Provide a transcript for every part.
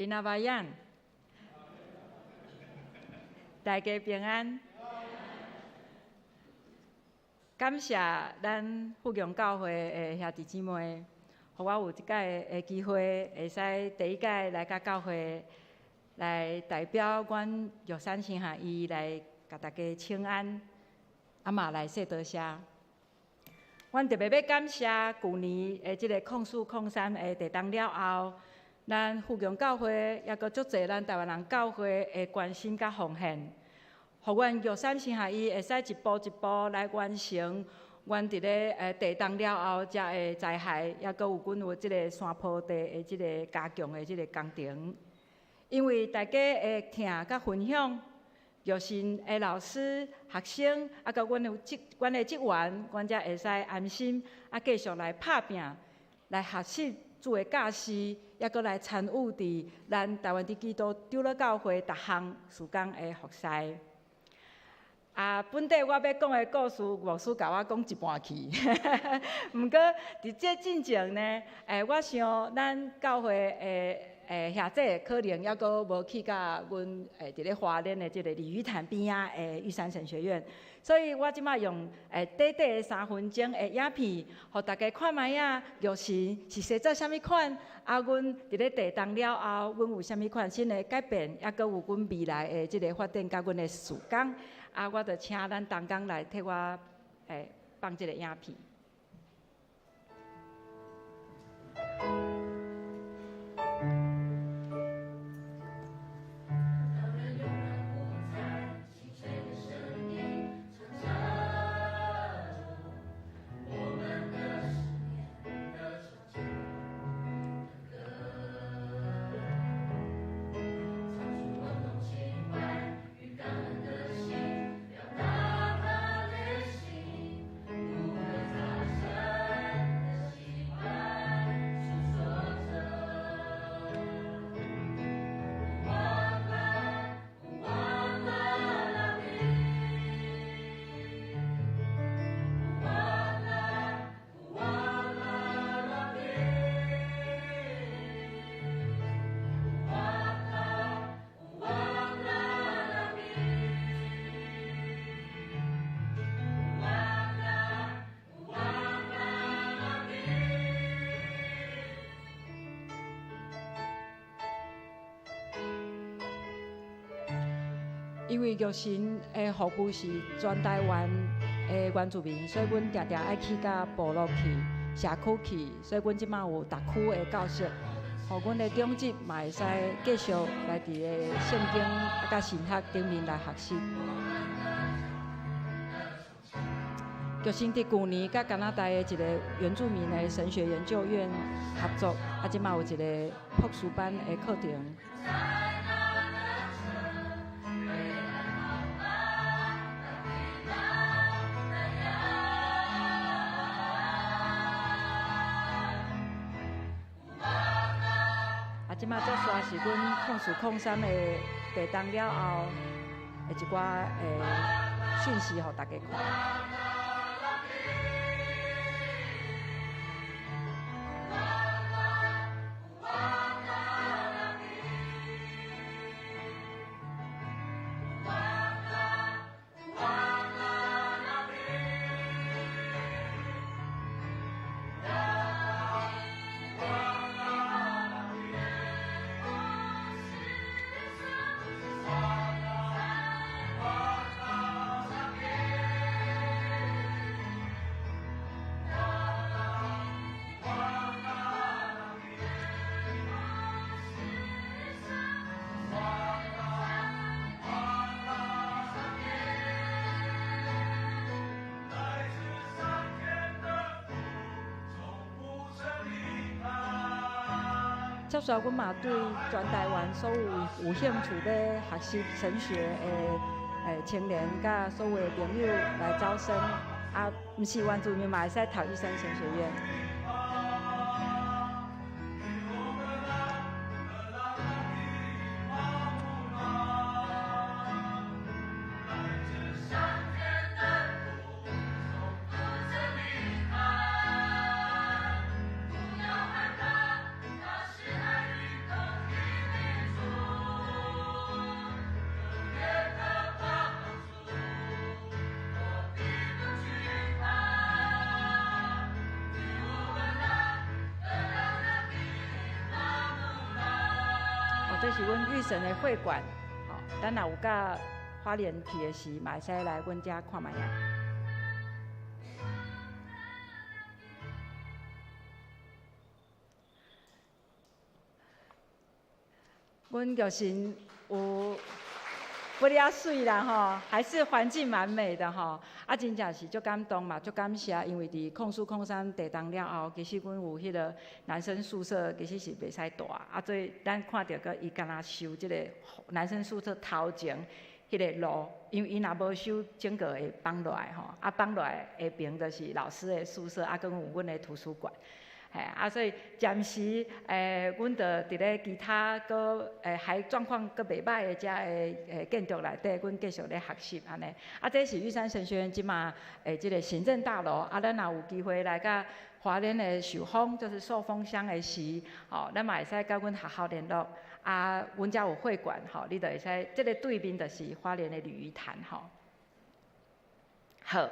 Inabayan，大家平安。感謝咱富強教會的兄弟姊妹，予我有這擺的機會，會使第一擺來佮教會來代表阮玉山神學院來共大家請安，啊嘛來說多謝。阮特別欲感謝舊年的這个0403的地動了後，咱富強教會抑閣足濟咱台灣人教會的關心佮奉獻，予阮玉山神學院會使一步一步來完成阮佇咧地動了後遮的災害，抑閣有阮有這个山坡地的這个加強的這个工程。因為大家的疼佮分享，玉神的老師、學生，啊，佮阮有職阮的職員，阮才會使安心啊，繼續來拍拚，來學習主的教示，抑閣來參與佇咱台灣的基督長老教會逐項事工的服侍。啊，本底我欲講的故事，牧師共我講一半去。毋過佇這進前呢，我想咱教會的兄弟可能猶閣無去到阮佇咧花蓮的這个鯉魚潭邊仔的玉山神學院，所以我這擺用短短的3分鐘的影片，予大家看覓仔玉神是生做啥物款，啊，阮佇咧地動了後，阮有啥物款新的改變，抑閣有阮未來的這个發展佮阮的事工，啊，我就請咱同工來替我放這个影片。因為玉神的服務是全台灣的原住民，所以阮定定愛去到部落去、社區去，所以阮這擺有逐區的教室，予阮的長執嘛會使繼續來佇个聖經啊佮神學頂面來學習。玉神佇舊年佮加拿大的一个原住民的神學研究院合作，啊，這擺有一个博士班的課程。啊，這擺這煞是阮0403的地動了後的一寡的訊息，予大家看。接續阮嘛對全台灣所有有興趣欲學習神學的青年，佮所有的朋友來招生，啊，毋是原住民嘛會使讀玉山神學院。這是阮育神的會館，吼，咱若有佮花蓮去的時，嘛會使來阮遮看覓仔。阮育神有不了媠啦吼，還是環境蠻美的吼。啊，真正是足感動嘛，足感謝，因為佇控訴空山地動了後，其實阮有彼個男生宿舍，其實是袂使蹛。啊，所以咱看著閣伊敢若修這個男生宿舍頭前彼個路，因為伊若無修，整個會崩落來吼。啊，崩落來下爿就是老師的宿舍，啊，閣有阮的圖書館。嘿，啊，所以暫時，阮就佇咧其他閣還狀況閣袂䆀的遮个建築內底，阮繼續咧學習按呢。啊，這是玉山神學院這馬的這個行政大樓。啊，咱若有機會來佮花蓮的壽豐，就是壽豐鄉的時，吼，咱嘛會使佮阮學校聯絡。啊，阮遮有會館，吼，你就會使，這個對面就是花蓮的鯉魚潭，吼。好，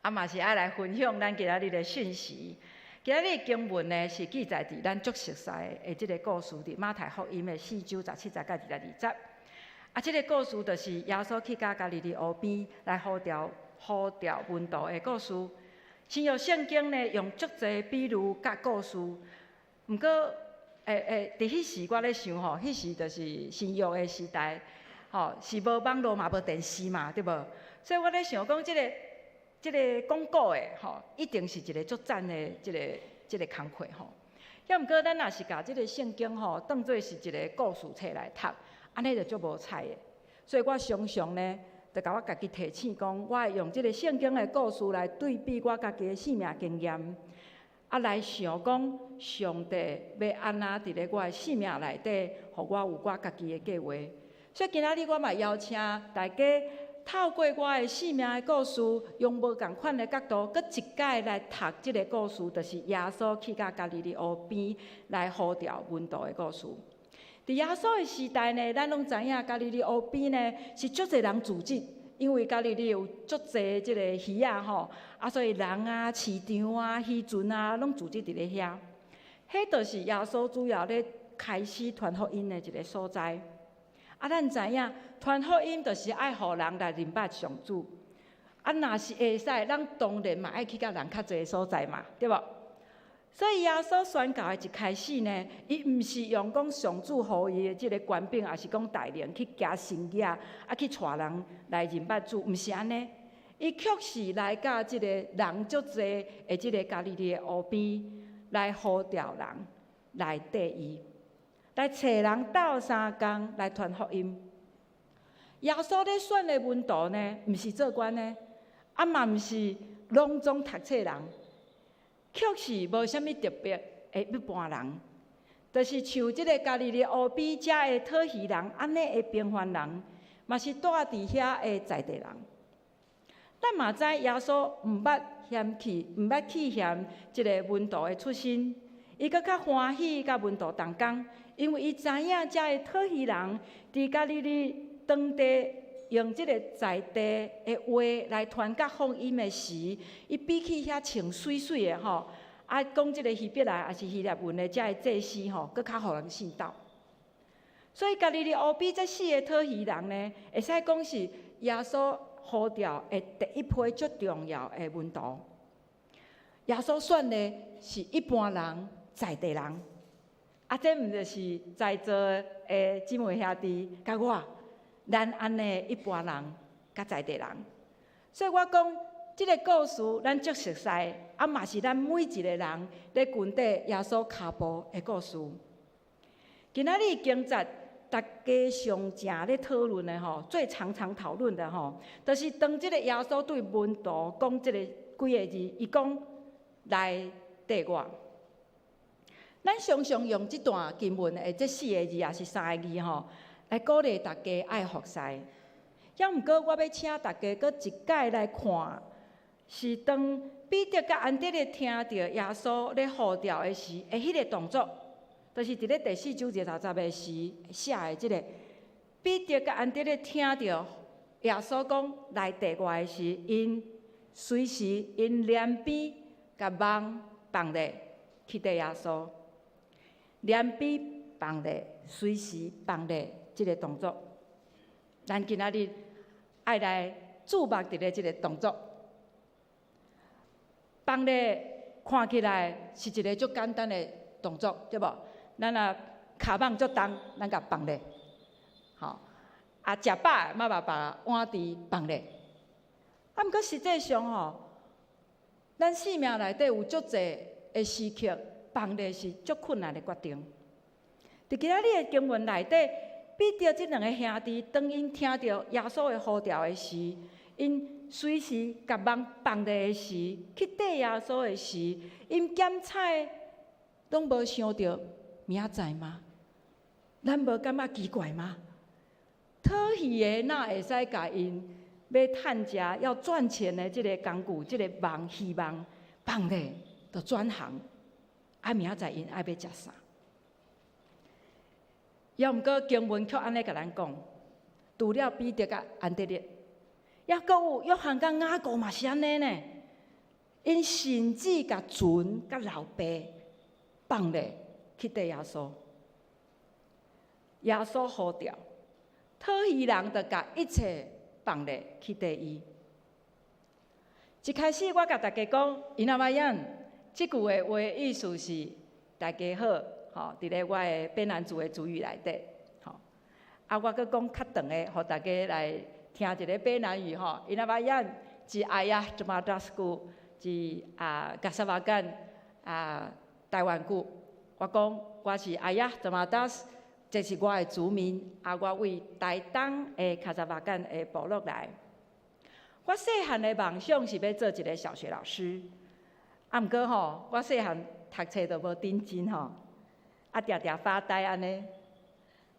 啊嘛是愛來分享咱今仔日的訊息。今仔日經文呢，是記載佇咱足熟悉的這個故事，佇馬太福音的四章十七節到二十二節。啊，這個故事就是耶穌去到加利利湖邊來呼召呼召門徒的故事。新約聖經呢，用足濟比喻佮故事。毋過，佇彼時我咧想吼，彼時就是新約的時代，吼，是無網路嘛，無電視嘛，對無？所以我咧想講這個。這個講古的吼，一定是一個足讚的這個這個工課吼。抑毋過，咱若是共這個聖經吼當做是一個故事冊來讀，按呢就足無彩的。所以我常常呢，就共我家己提醒講，我會用這個聖經的故事來對比我家己的生命經驗，啊，來想講上帝欲按怎佇咧我的生命內底，予我有我家己的計劃。所以今仔日我嘛邀請大家。透過我的生命的故事，用無仝款的角度，閣一擺來讀這個故事，就是耶穌去到加利利湖邊來呼召門徒的故事。佇耶穌的時代呢，咱攏知影加利利湖邊呢是足濟人聚集，因為加利利有足濟這個魚仔吼，啊，所以人啊、市場啊、漁船啊，攏聚集佇咧遐。彼就是耶穌主要咧開始傳福音的一個所在。啊，咱知影傳福音就是愛予人來認捌上主。啊，若是會使，咱當然嘛愛去佮人較濟的所在嘛，對無？所以耶穌宣教的一開始呢，伊毋是用講上主予伊的這個權柄，抑是講大能去行神蹟啊，去帶人來認捌主，毋是按呢。伊卻是來到這個人足濟的這個加利利的湖邊，來呼召人來綴伊。來揣人鬥相共來傳福音。耶穌咧選的門徒呢，毋是做官的，啊嘛毋是攏總讀冊人，卻是無啥物特別的一般人，就是像這個加利利湖邊遮的討魚人，按呢的平凡人，嘛是住佇遐的在地人。咱嘛知耶穌毋捌嫌棄，毋捌去嫌這個門徒的出身。伊閣較歡喜佮門徒同工，因為伊知影遮的討魚人佇加利利當地用這個在地的話來傳講福音的時，伊比起遐穿媠媠的吼，啊講這個希伯來抑是希臘文的遮的祭司吼，閣較予人信道。所以加利利湖邊這四个討魚人呢，會使講是耶穌呼召的第一批足重要的門徒。耶穌選的是一般人。在地人，啊，這毋就是在座的姊妹兄弟佮我，咱按呢一般人佮在地人。所以我講，這個故事咱足熟悉，啊嘛是咱每一個人咧跟綴耶穌跤步的故事。今仔日經節，大家上正咧討論的吼，最常常討論的吼，就是當這個耶穌對門徒講這個幾個字，伊講來綴我。咱常常用這段經文的這四個字，抑是三個字吼，來鼓勵大家愛服侍。抑毋過，我欲請大家閣一擺來看，是當彼得佮安德烈聽著耶穌咧呼召的時，的彼個動作，就是佇咧第四章二十節的時寫的這個。彼得佮安德烈聽著耶穌講來綴我的時，𪜶隨時𪜶連邊共網放咧去綴耶穌。連邊放下，隨時放下這个動作。咱今仔日愛來注目佇咧這个動作。放下看起來是一个足簡單的動作，對無？咱若跤蠓足重，咱共放咧，吼。啊，食飽嘛嘛把碗箸放咧。啊，毋過實際上吼，咱生命內底有足濟的時刻，放下是足困難的決定。佇今仔日的經文內底，彼得這兩个兄弟，當𪜶聽著耶穌的呼召的時，𪜶隨時共網放下的時，去綴耶穌的時，𪜶檢採攏無想著明仔載嗎？咱無感覺奇怪嗎？討魚的哪會使共𪜶欲趁食要賺錢的這个工具，這个網漁網放咧，就轉行。啊，明仔載𪜶愛欲食啥？猶毋過經文卻按呢共咱講，除了彼得佮安德烈，猶閣有約翰佮雅各嘛是按呢呢。𪜶甚至共船佮老爸放咧去綴耶穌。耶穌呼召，討魚人就共一切放咧去綴伊。一開始我共大家講，Inawayan，這句的話意思是大家好，吼，佇咧我的卑南族的族語內底，吼。啊，我閣講較長的，予大家來聽一个卑南語吼。Inawayan，ci Ayah tumadas ko ci 啊，kasawakan 啊，台灣語。我講我是 Ayah tumadas，這是我的族名，啊，我為台東的 kasawakan 的部落來。我細漢的夢想是欲做一个小學老師，啊，毋過吼，我細漢讀冊都無認真吼，啊，定定發呆按呢，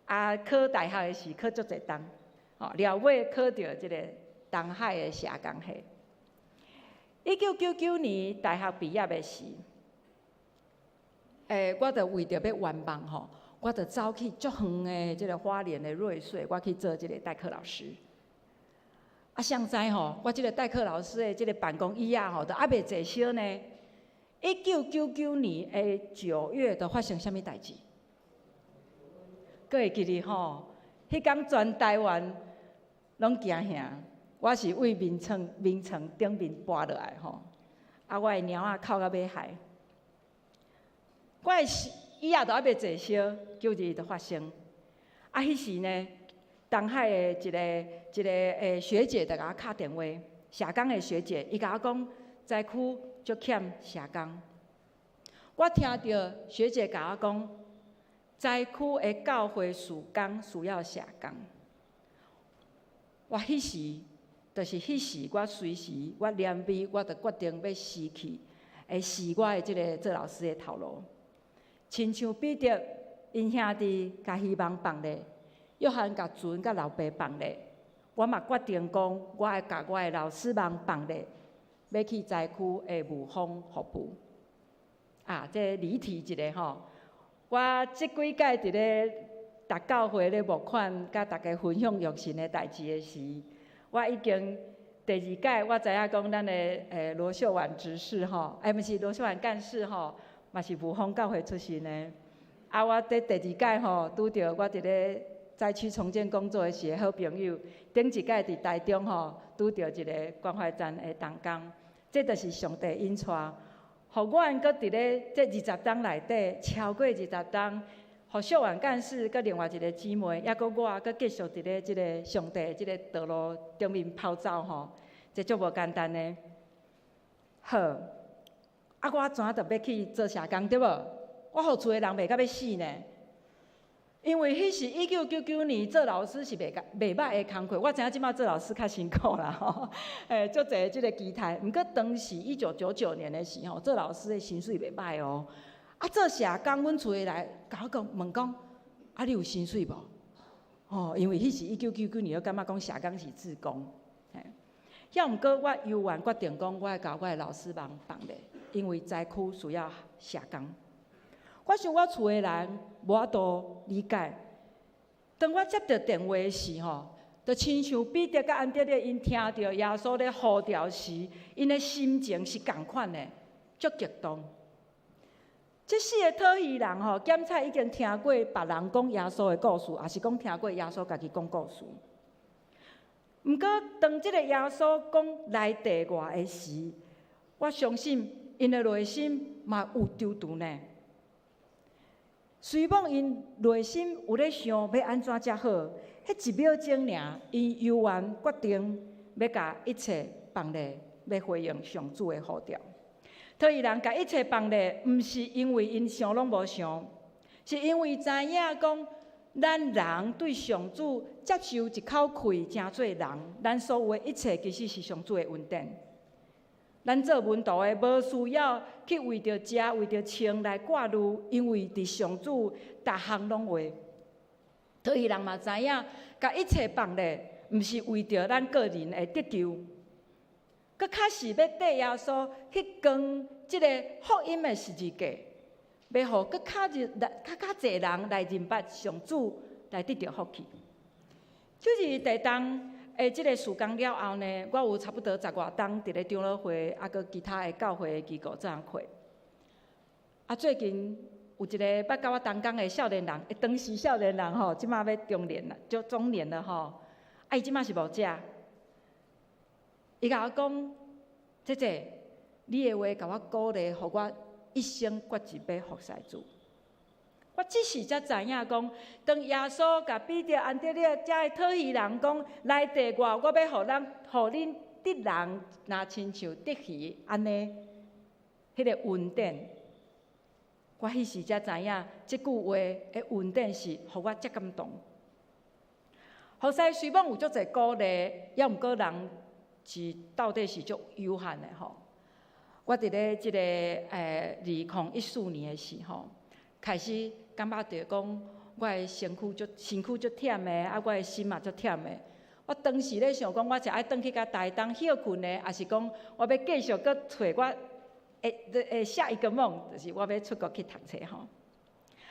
啊，考大學的時考足濟冬，吼，了尾考著這个東海的社工系。1999年大學畢業的時，我就為著欲圓夢吼，我就走去足遠的這个花蓮的瑞穗，我去做這个代課老師。啊，誰知吼，我這个代課老師的這个辦公椅仔吼，都猶未坐燒呢。1999年的9月，就發生啥物代誌？閣會記得吼？彼工全台灣攏驚嚇，我是對眠床頂面跋落來吼，啊，我的貓仔哭甲欲害。我的椅仔都猶未坐燒，9·21就發生。啊，彼時呢，東海的一个學姐就共我敲電話，社工的學姐，伊共我講，災區足欠社工。我聽著學姐共我講，災區的教會事工需要社工。我彼時，就是彼時，我隨時我連尾，我就決定欲辭去，會辭我的這个做老師的頭路。親像彼得𪜶兄弟共漁網放咧，約翰共船佮老爸放咧，我嘛決定講，我愛共我的老師網放咧，欲去災區的霧峰服務。啊，這離題一下吼，我這幾屆佇咧逐教會咧募款，佮大家分享用神的代誌的時，我已經第二屆，我知影講咱的羅秀婉執事吼，欸，毋是羅秀婉幹事吼，嘛是霧峰教會出身的。啊，我佇第二屆吼，拄著我佇咧災區重建工作的時的好朋友，頂一屆佇台中吼，拄著一个關懷站的同工，這就是上帝引帶，予阮閣佇咧這二十冬內底，超過二十冬，予秀婉幹事佮另外一个姊妹，猶閣我閣繼續佇咧這个上帝這个道路頂面跑走吼，這足無簡單的。好，啊，我怎就欲去做社工對無？我予厝的人袂甲欲死呢。因為彼時1999年做老師是袂袂䆀的工課，我知影這馬做老師較辛苦啦吼，足濟這个期待。毋過當時1999年的時候，做老師的薪水袂䆀哦。啊，做社工，阮厝的來共我講問講，啊，你有薪水無？哦，因為彼時1999年，我感覺講社工是志工。嘿，猶毋過我猶原決定講，我愛共我的老師網放咧，因為災區需要社工。我想我厝的人無法度理解。當我接著電話時吼，就親像彼得佮安德烈𪜶聽著耶穌咧呼召時，𪜶的心情是仝款的，足激動。這四个討魚人吼，檢查已經聽過別人講耶穌的故事，抑是講聽過耶穌家己講故事。毋過，當這个耶穌講來綴我的時，我相信𪜶的內心嘛有躊躇呢。雖罔𪜶內心有咧想欲按怎才好，彼一秒鐘爾，𪜶猶原決定欲共一切放下，欲回應上主的呼召。討魚人共一切放下，毋是因為𪜶想攏無想，是因為知影講，咱人對上主接受一口氣，成做人，咱所有的一切其實是上主的恩典。咱做門徒的，無需要去為著食、為著穿來掛慮，因為佇上主逐項攏有。討魚人嘛知影，共一切放下，毋是為著咱個人的得救，閣較是欲綴耶穌去扛這个福音的十字架，欲予閣較較較濟人來認捌上主，來得著福氣。就是第當的這个事工了後呢，我有差不多十外冬佇咧長老會，抑閣其他的教會機構做工課。啊，最近有一个捌佮我同工的少年人，當時少年人吼，這馬欲中年啦，就中年了吼。啊，伊這馬是牧者，伊共我講：姐姐，你的話共我鼓勵，予我一生決志欲服侍主。我這時才知影講，當耶穌共彼得、安德烈遮的討魚人講來綴我，我欲予咱，予恁得人若親像得魚按呢，彼个恩典，我彼時才知影，這句話的恩典是予我遮感動。服侍雖罔有足濟鼓勵，抑毋過人是到底是足有限的吼。我佇咧這个2014年的時候，開始感覺著講，我的身軀足忝的，啊，我的心嘛足忝的。我當時咧想講，我是愛轉去佮台東歇睏呢，抑是講我欲繼續閣揣我的下一個夢，就是我欲出國去讀冊吼。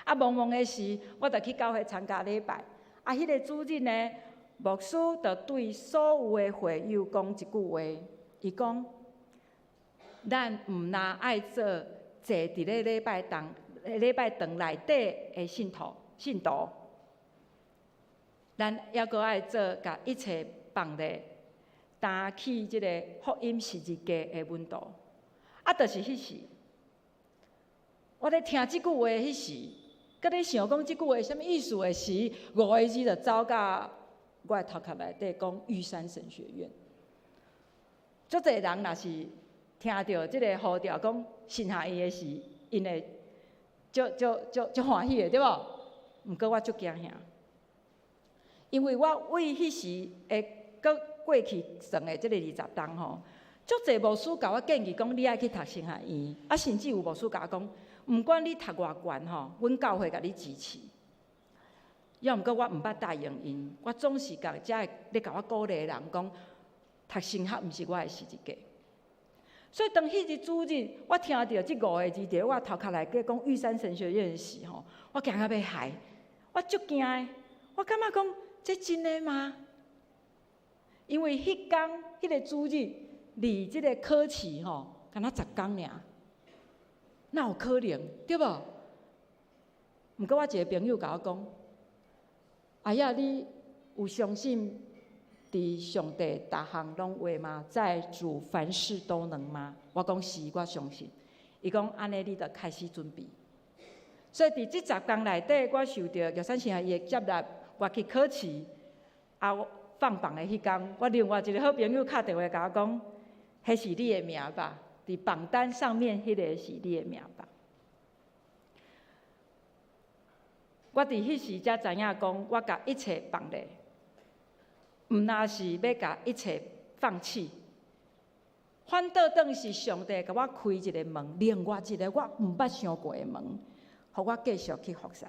啊，茫茫的時，我就去教會參加禮拜。啊，彼个主日呢，牧師就對所有的會友講一句話，伊講：咱毋若愛做坐佇咧禮拜堂內底的信徒，咱抑閣愛做共一切放下，擔起這个福音十字架的門徒。啊，就是彼時，我咧聽這句話彼時，閣咧想講這句話啥物意思的時，五个字就走到我的頭殼內底，講玉山神學院。足濟人若是聽著這个呼召講神學院的時，𪜶會足足足足歡喜的，對無？毋過我足驚嚇，因為我為彼時會閣過去算的這个20冬吼，足濟牧師共我建議講，你愛去讀神學院，啊，甚至有牧師共我講，毋管你讀偌懸吼，阮教會共你支持。抑毋過我毋捌答應𪜶，我總是共遮个咧共我鼓勵的人講，讀神學毋是我的十字架。所以當彼日主日，我聽著這五个字佇我頭殼內底講玉山神學院的時吼，我驚甲欲害，我足驚的，我感覺講這真的嗎？因為彼工彼个主日離這個考試吼，敢若10工爾，哪有可能對無？毋過我一個朋友共我講：阿呀，你有相信佇上帝逐項攏有嗎？在主凡事都能嗎？我講是，我相信。伊講按呢，你就開始準備。所以佇這10工內底，我受著玉山神學院的接納，我去考試。啊，放榜的彼工，我另外一個好朋友敲電話共我講，彼是你的名吧？佇榜單上面，彼个是你的名吧？我佇彼時才知影講，我共一切放下，毋若是欲共一切放棄，反倒轉是上帝共我開一个門，另外一个我毋捌想過的門，予我繼續去服侍。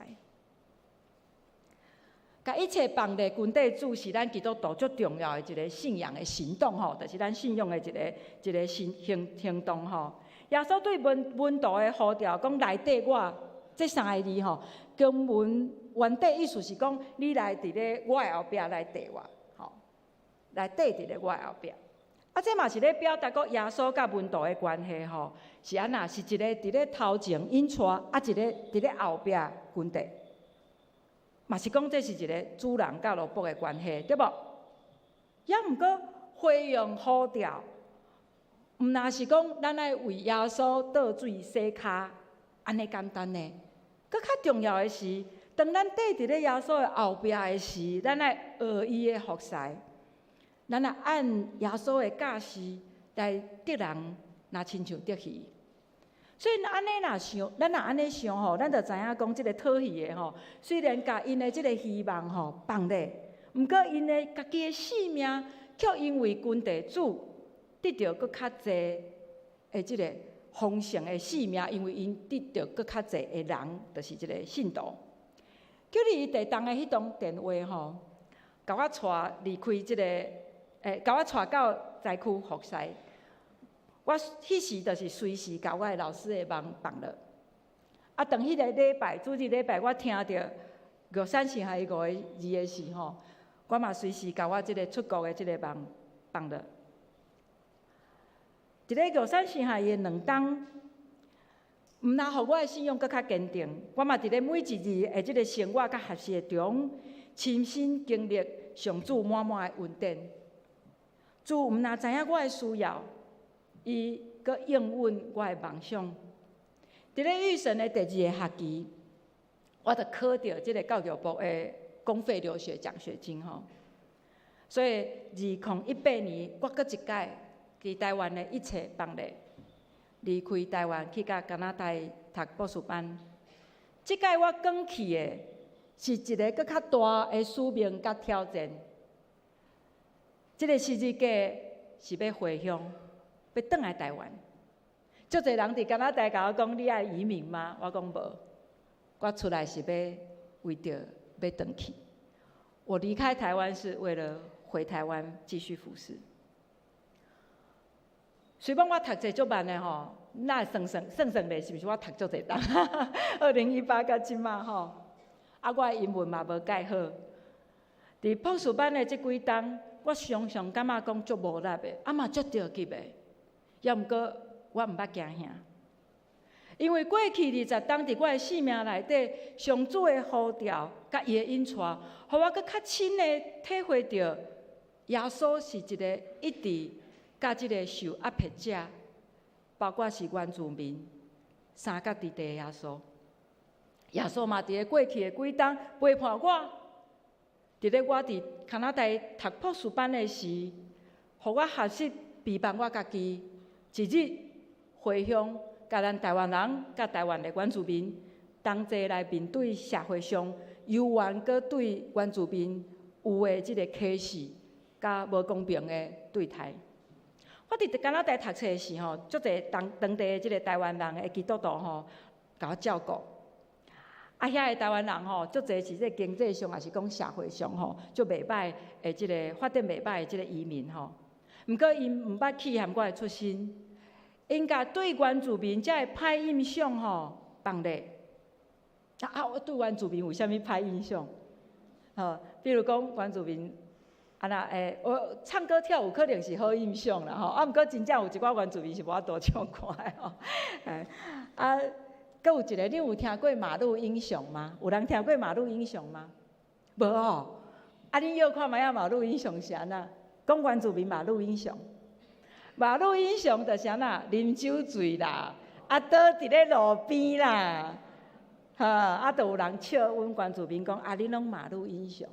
共一切放下跟綴主是咱基督徒足重要的一个信仰的行動吼，就是咱信仰的一个一个行行行動吼。耶穌對門徒的呼召講來綴我，這三个字吼，經文原底意思是講你來佇咧我的後壁來綴我，吼，來綴佇咧我的後壁。啊，這嘛是咧表達講耶穌佮門徒的關係吼，是按怎？是一个佇咧頭前引帶，啊，一个佇咧後壁跟綴。嘛是講這是一个主人佮奴僕的關係，對無？抑毋過回應呼召，毋若是講咱愛為耶穌倒水洗跤，按呢簡單呢？閣較重要的是，當咱綴佇咧耶穌的後壁的時，咱愛學伊的服侍。咱若按耶穌的教示來得人，若親像得魚。所以按呢若想，咱若按呢想吼，咱就知影講，這个討魚的吼，雖然共𪜶的這个希望吼放咧，毋過𪜶的家己的性命，卻因為跟綴主得著閣較濟的這个豐盛的性命，因為𪜶得著閣較濟的人，就是這个信徒。叫你伊地動的彼通電話吼，共我帶離開這个。共我帶到災區服侍，我彼時就是隨時共我的老師的夢放落。啊，當彼个禮拜主日禮拜，我聽著玉山神學五个字的時吼，我嘛隨時共我這个出國的這个夢放落。佇咧玉山神學的2冬，毋若予我的信仰閣較堅定，我嘛佇咧每一日的這个生活佮學習的中，親身經歷上主滿滿的恩典。主毋若知影我的需要，伊閣應允我的夢想。佇咧育神的第二个學期，我就考著這个教育部的公費留學獎學金吼。所以2018年，我閣一擺佇台灣的一切放咧，離開台灣去佮加拿大讀博士班。這擺我轉去的是一个閣較大的使命佮挑戰。這个十字架是欲回鄉，欲轉來台灣。足濟人佇加拿大共我講：“你愛移民嗎？”我講無，我出來是欲為著欲轉去。我離開台灣是為了回台灣繼續服侍。雖講我讀冊足慢的吼，那算算算算咧，是毋是我讀足濟冬？2018到這馬吼，啊，我的英文嘛無蓋好。佇博士班的這幾冬，我常常感覺講足無力的，啊嘛足著急的。抑毋過我毋捌驚嚇，因為過去20冬佇我的生命內底，上主的呼召佮伊的引帶，予我閣較深的體會著，耶穌是一个一直佮這个受壓迫者，包括是原住民，相佮佇地的耶穌。耶穌嘛佇咧過去的幾冬陪伴我，佇咧我佇加拿大讀博士班的時，予我學習陪伴我家己，一日回鄉，佮咱台灣人、佮台灣的原住民同齊來面對社會上猶原閣對原住民有的這个歧視佮無公平的對待。我佇加拿大讀冊的時吼，足濟當當地的這个台灣人的基督徒吼，共我照顧。啊，遐个台灣人吼，足濟是這經濟上，抑是講社會上吼，足袂䆀的這个發展袂䆀的這个移民吼。毋過𪜶毋捌棄嫌我的出身，𪜶共對原住民遮个歹印象吼放咧。啊，我對原住民有啥物歹印象？吼，比如講原住民，啊若我唱歌跳舞可能是好印象啦吼。啊，毋過真正有一寡原住民是無法度唱歌的吼。啊，閣有一个，你有聽過馬路英雄嗎？有人聽過馬路英雄嗎？無哦。啊，恁臆看覓仔馬路英雄是按怎？講原住民馬路英雄，馬路英雄就是按怎？啉酒醉啦，啊倒佇咧路邊啦，哈，啊，就有人笑阮原住民講，啊，恁攏馬路英雄，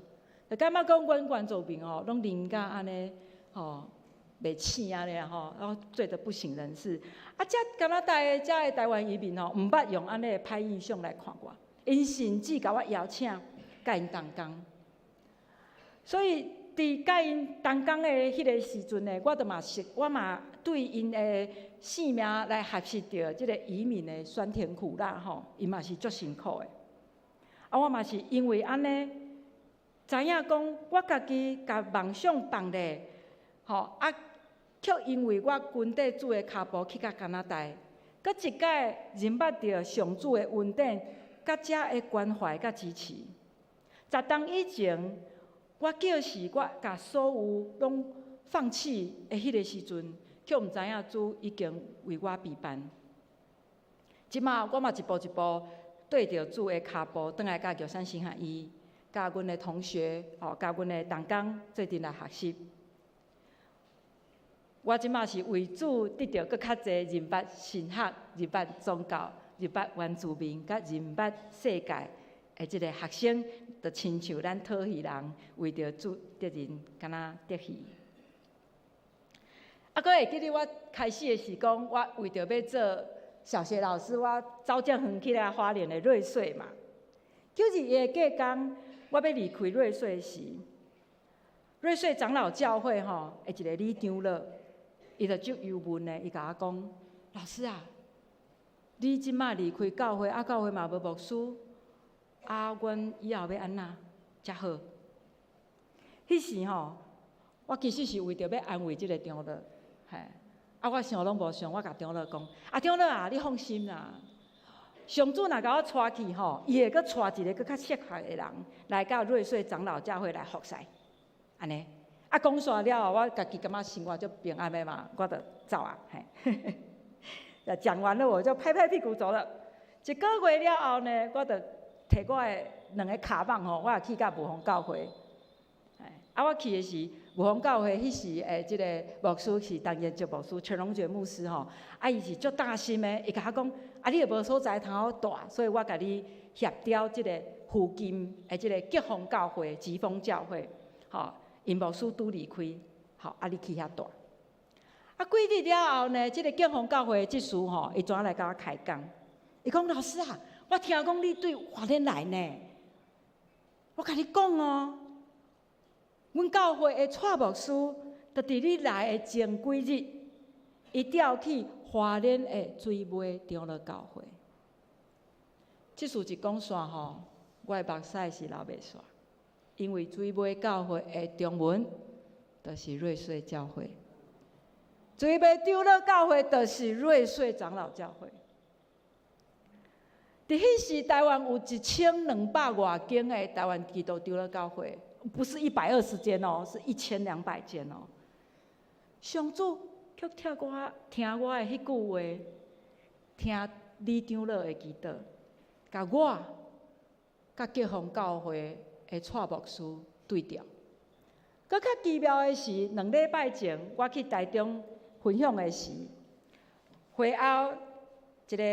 就感覺講阮原住民吼，攏啉甲按呢，吼，袂醒按呢吼，然後醉得不省人事。啊，遮加拿大的遮的台灣移民吼，毋捌用按呢的歹印象來看我，𪜶甚至共我邀請，佮𪜶同工。所以，佇佮𪜶同工的彼个時陣呢，我就嘛是，我嘛對𪜶的性命來學習著這个移民的酸甜苦辣吼，𪜶嘛是足辛苦的。啊，我嘛是因為按呢，知影講我家己共夢想放咧，吼啊，卻因為我跟綴主的跤步去到加拿大，閣一擺認捌著上主的恩典，佮遮的關懷佮支持。10冬以前，我叫是我共所有攏放棄的彼个時陣，卻毋知影主已經為我備辦。這馬我嘛一步一步綴著主的跤步，轉來佮玉山神學院，佮阮的同學，吼，佮阮的同工做陣來學習。我這馬是為主得著閣較濟認捌神學、認捌宗教、認捌原住民、佮認捌世界的這个學生，就親像咱討魚人為著主得人，敢若得魚。啊，閣會記得我開始的時講，我為著欲做小學老師，我走遮遠去了花蓮的瑞穗嘛。9月1的隔工，我欲離開瑞穗時，瑞穗長老教會吼的一个李長老，伊就足憂悶的，伊共我講：老師啊，你這馬離開教會，啊教會嘛無牧師，啊，阮以後欲按怎才好？彼時吼，我其實是為著欲安慰這个長老，嘿，啊，我想攏無想，我共長老講：啊，長老啊，你放心啦，上主若共我帶去吼，伊會閣帶一个閣較適合的人來到瑞穗長老教會來服侍，按呢。啊，講煞了後，我家己感覺生活足平安的嘛，我就走啊，嘿。講完了，我就拍拍屁股走了。一個月了後呢，我就提我的兩个跤蠓吼，我也去到霧峰教會。啊，我去的時，霧峰教會彼時的這个牧師是陳延哲牧師，陳榮杰牧師吼。啊，伊是足貼心的，伊共我講：啊，你又無所在通好蹛，所以我共你協調這个附近的這个吉豐教會、吉豐教會，吼，𪜶牧師拄離開，吼，啊，你去遐蹛。啊，幾日了後呢，這个吉豐教會的執事吼，伊轉來共我開講，伊講：老師啊，我聽講你對花蓮來呢，我共你講哦，阮教會的蔡牧師，就佇你來的前幾日，伊調去花蓮的水尾長老教會。這事一講煞吼，我的目屎是流袂煞，因為水尾教會的中文就是瑞穗教會，水尾長老教會就是瑞穗長老教會。佇彼時，台灣有一千兩百外間的台灣基督長老教會，不是120間哦，是1200間哦。上主卻聽我聽我的彼句話，聽李長老的祈禱，共我佮吉豐教會的蔡牧師對調。閣較奇妙的是，2禮拜前我去台中分享的時，會後一个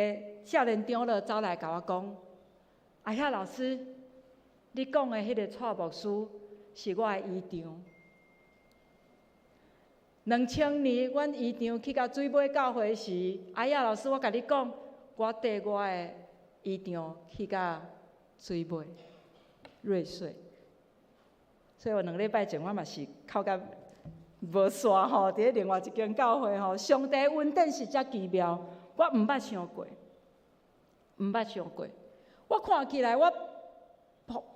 少年長老走來共我講：阿遐老師，你講的彼个蔡牧師是我的姨丈。2000年，阮姨丈去到水尾教會時，阿遐老師，我共你講，我綴我的姨丈去到水尾瑞穗。所以我2禮拜前我嘛是哭甲無煞吼，佇咧另外一間教會吼，上帝恩典是遮奇妙，我毋捌想過，毋捌想過。我看起來，我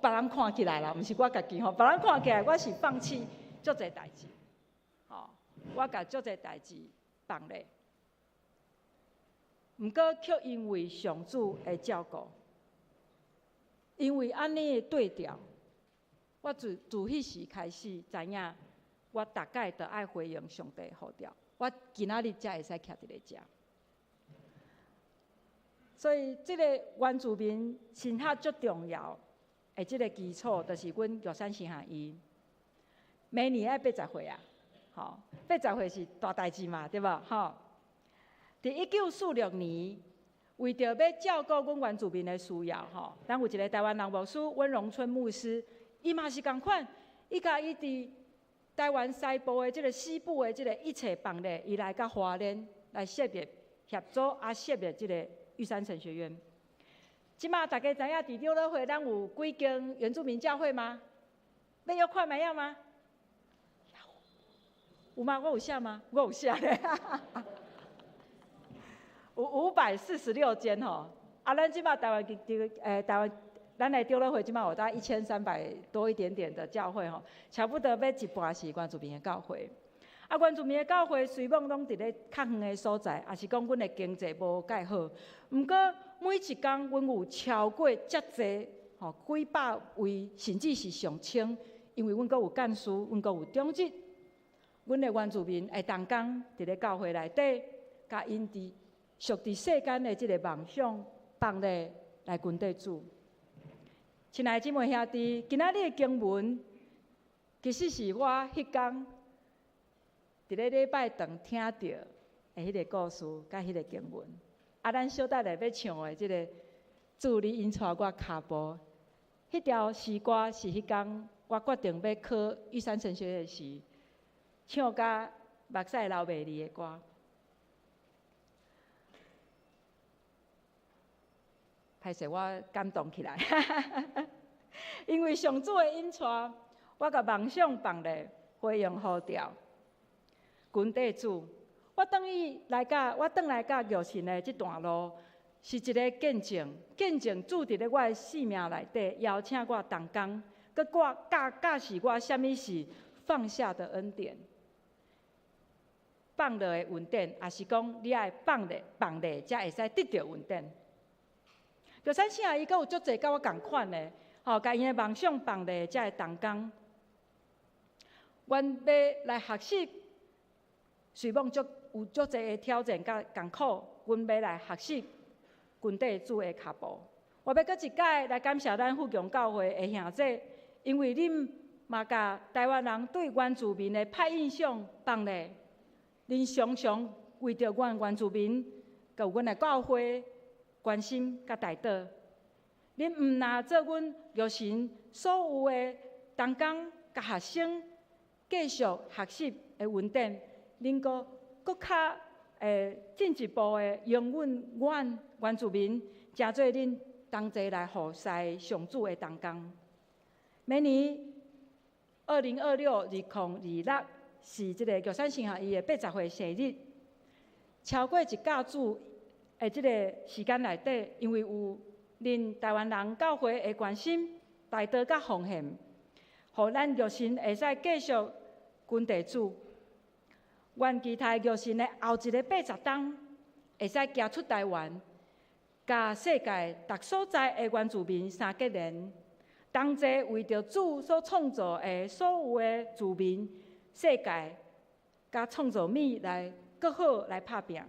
別人看起來啦，毋是我家己吼，別人看起來我是放棄足濟代誌，吼，我共足濟代誌放咧。毋過卻因為上主的照顧，因為按呢的對調，我自自彼時開始知影，我逐擺都愛回應上帝呼召，我今仔日才會使徛佇咧遮。所以，這个原住民神學足重要的這个基礎，就是阮玉山神學院。明年愛80歲啊，吼，80歲是大代誌嘛，對無？吼。佇1946年，為著欲照顧阮原住民的需要，吼，咱有一个台灣人牧師溫榮春牧師，伊嘛是仝款，伊共伊佇台灣西部的這个西部的這个一切放咧，伊來到花蓮來設立協助啊設立這个玉山神學院。這馬大家知影佇長老會，咱有幾間原住民教會嗎？欲約看覓仔嗎？有嗎？我有寫嗎？我有寫咧。有546間吼，啊，咱這馬台灣台灣，咱的長老會這馬有大概1300多一點點的教會吼，差不多欲一半是原住民的教會。啊，原住民的教會雖罔攏佇咧較遠的所在，抑是講阮的經濟無蓋好，毋過每一工阮有超過遮濟吼幾百位，甚至是上千，因為阮閣有幹事，阮閣有長執，阮的原住民的同工佇咧教會內底，共𪜶佇屬佇世間的這個夢想放落來跟綴主。親愛的姊妹兄弟，今仔日的經文其實是我彼工佇咧禮拜堂聽著的彼个故事，佮彼个經文。啊，咱小等下欲唱的這个主你引帶我跤步，彼條詩歌是彼工我決定欲考玉山神學院時，唱甲目屎流袂離的歌。歹勢我感動起來，因為上主的引帶，我共夢想放落，回應呼召，跟綴主。我轉來佮玉神的這段路，是一个見證，見證主佇咧我的生命內底邀請我同工，閣我教教示我啥物是放下的恩典，放落的恩典，抑是講你愛放落放落，才會使得著恩典。玉山聖伊閣有足濟佮我仝款的，吼，共𪜶的夢想放落，才會同工。阮欲來學習，雖罔足有足濟的挑戰佮艱苦，阮欲來學習跟綴主的跤步。我欲閣一擺來感謝咱富強教會的兄弟，因為恁嘛共台灣人對原住民的歹印象放落，恁常常為著阮原住民，佮有阮的教會關心佮代禱。恁毋若做阮玉神所有的同工佮學生繼續學習的恩典，恁閣閣較會進一步的容許阮原住民，成做恁同齊來服侍上主的同工。明年2026 2026是這个玉山神學院的80歲生日，超過一甲子的這个時間內底，因為有恁台灣人教會的關心、代禱佮奉獻，予咱玉神會使繼續跟綴主。阮期待玉神的後一个80冬，會使行出台灣，佮世界逐所在的原住民相結連，同齊為著主所創造的所有的子民、世界，佮創造物來閣好來拍拚。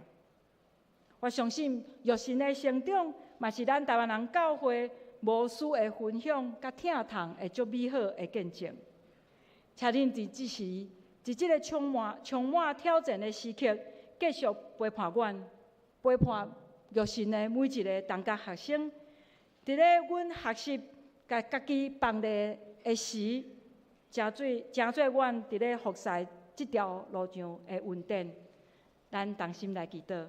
我相信玉神的成長，嘛是咱台灣人教會無私的分享佮疼痛的足美好的見證。請恁佇這時，佇這个充滿挑戰的時刻，繼續陪伴阮，陪伴玉神的每一个同學學生。佇咧阮學習共家己放落的時，成做阮佇咧服侍這條路上的恩典。咱同心來祈禱。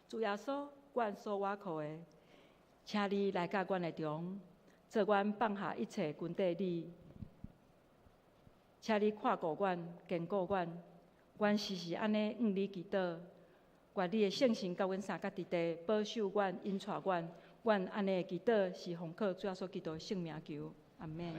主耶穌，阮所倚靠的，請你來佮阮的中，做阮放下一切跟綴你。請你看顧阮，堅固阮，阮時時按呢向你祈禱，願你的聖神佮阮相佮佇地，保守阮，引帶阮。阮按呢祈禱是奉靠主耶穌基督的聖名求，阿們。